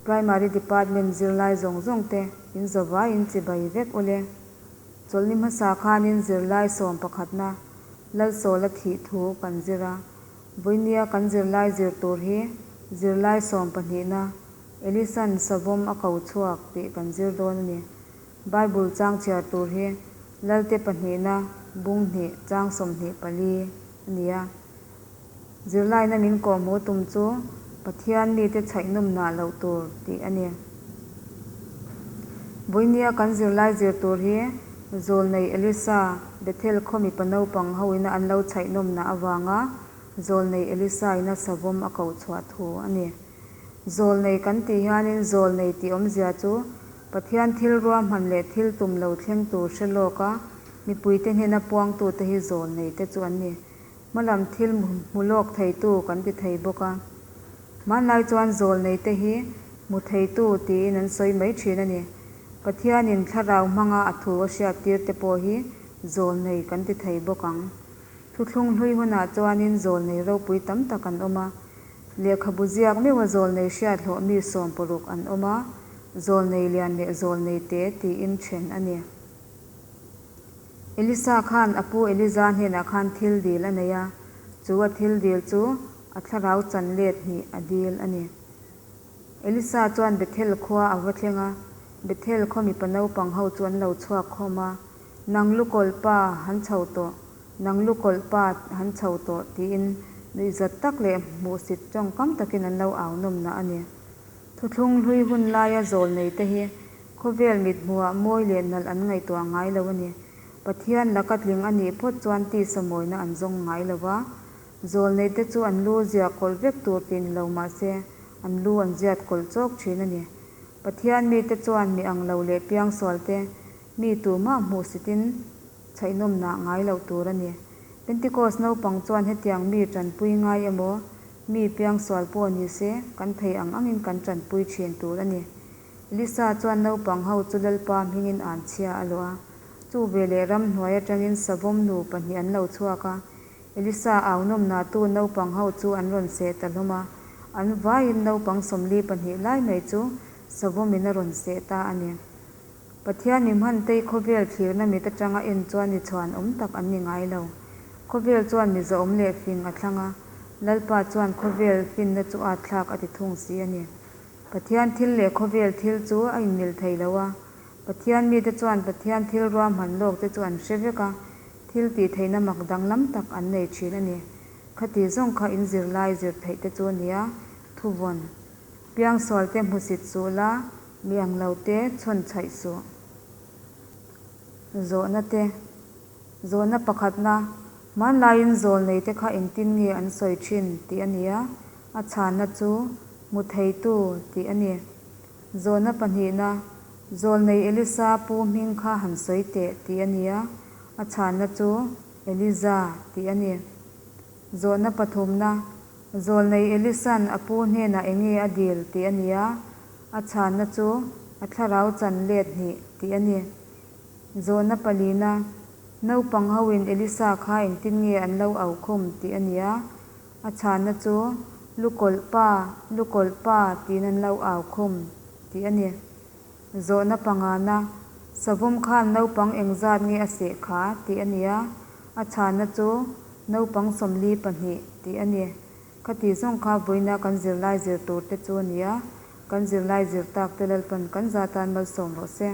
Primary Department zirlai zawng zawng te in zavaiin chibai vek ule. Chawlhni hmasa khanin zirlai sawm pakhatna Lalsawla thih thu kan zir a. Vawinia kan zirlai zir tur hi zirlai sawm pahnihna Elisan savawm a ko chhuak tih kan zir dawn a ni. Bible chang chhiar tur hi Lalte pahnihna bung hnih chang 24 a ni a. Zirlaina min kawhhmuh tum chu Pathian mite chhaihnawm nah loh tur tih a ni. Vawinia kan zirlai zir tur hi Zawlnei Elisa, Bethel khaw mipa naupang hoina an lo chhaihnawm nah avanga Zawlnei Elisa ina savawm a koh chhuah thu a ni. Zawlnei kan tih hianin zawlnei tih awmzia chu Pathian thil ruahman leh thil tum lo thleng tur hre lawka mipuite hnena puangtute hi zawlnei te chu an ni. Hmalam thil hmu lawk theitu kan ti thei bawk a. Hmanlai chuan zawlnei te hi hmu theitu tiin an sawi mai thin a ni. Pathianin thlarau hmanga a thu a hriattir te pawh hi zawlnei kan ti thei bawk ang. Thuthlung hlui hunah chuanin zawlnei ropui tam tak an awm a. Lehkhabu ziak meuha zawlnei hriat hlawh mi 16 an awm a, zawlnei lian leh zawlnei te tiin then a ni. Elisa khan a pu Eliza hnenah khan thil dil a nei a, chu a thil dil chu a thlarau chan let hnih a dil a ni. Elisa chuan Bethel khua a va thleng a, Bethel khaw mipa naupang ho chu an lo chhuak khawm a, Nang lukawlh pa han chho tawh, nang lukawlh pa han chho tawh tiin nuihzat tak leh hmuhsit tawngkam takin an lo au nawmna a ni. Thuthlung hlui hun laia zawl nei te hi khawvel mithmuhah mawi leh nalh an ngaihtuah ngai lo a ni. Pathian laka tling a nih phawt chuan tisa mawina an zawng ngai lo va. Zawl nei te chu an lu ziah kawlh vek tur tih ni lo mah se an lu an ziat kawlh chawk thin a ni. Pathian mite chuan mi ang lo leh piangsual te mi tumah hmuhsitin chhaihnawmnah ngai loh tur a ni. Pentecost naupang chuan hetiang mi tanpui ngai emaw, mi piangsual pawh ni se, kan thei ang angin kan tanpui thin tur a ni. Elisa chuan naupang ho chu Lalpa hmingin an chhia a luah a. Chu veleh ramhnuai atangin savawm nu pahnih an lo chhuak a. Elisa au nawmnahtu naupang ho chu an rawn seh ta hlawm a. An vaiin naupang 42 lai mai chu savawmin a rawn seh ta a ni. Pathian mi hmantei khawvel thlirna mit atanga en chuan mi chhuan awm tak an ni ngai lo. Khawvel chuan mi zawhawm leh fing a thlang a, Lalpa chuan khawvel finna chu at thlak a ti thung si a ni. Pathian thil leh khawvel thil chu a inmil thei lo a, Pathian mite chuan Pathian thil ruahman lawk te chu an hre vek a, thil tih theihna mak danglam tak an nei thin a ni. Khati zawng kha in zirlai zir theih te chu a nia, thuvawn. Piangsual te hmusit suh la, mi ang lo te chhawn chhaih suh. Zawhna te. Zawhna pakhatna, Hmanlaiin zawl nei te kha engtin nge an sawi thin tih a ni a, a chhanna chu hmu theitu tih a ni. Zawhna pahnihna, Zawl nei Elisa pu hming kha han sawi teh tih a ni a, a chhanna chu Eliza tih a ni. Zawhna pathumna, Zawlnei Elisan a pu hnenah enge a dil tih a ni a, a chhanna chu a thlarau chan let hnih tih a ni. Zawhna palina, Naupang hoin Elisa kha engtin nge an lo au khum tih a ni a, a chhanna chu Lukawlh pa, Lukawlh pa tiin an lo au khum tih a ni. Zawhna pangana, Savawm khan naupang engzat nge a seh kha tih a ni a, a chhanna chu Naupang 42 tih a ni. Khati zawng kha vawiina kan zirlai zir tur te chu a ni a, kan zirlai zir tak te Lalpan kan za tan malsawm rawh se.